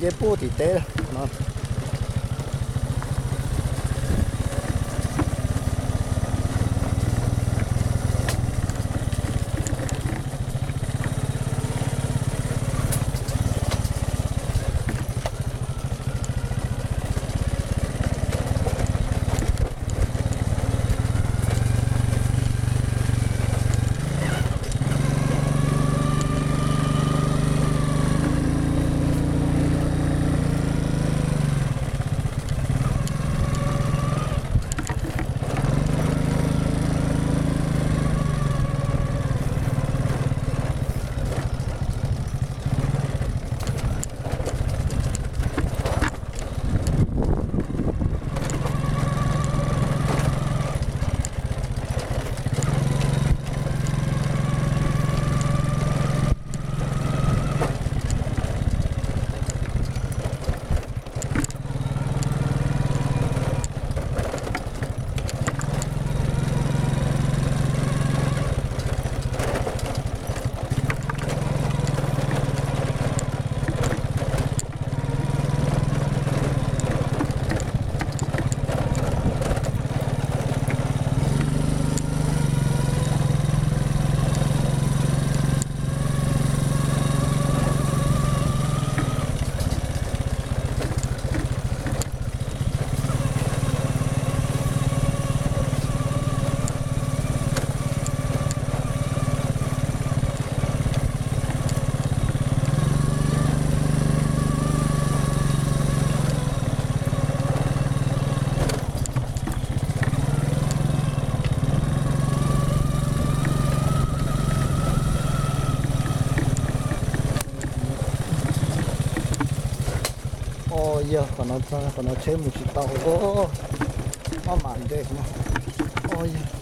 Ces puag tim teb no. O, yog qhov no txog qhov no tsheb mus tsis tau. Maj mam nres no. O, yog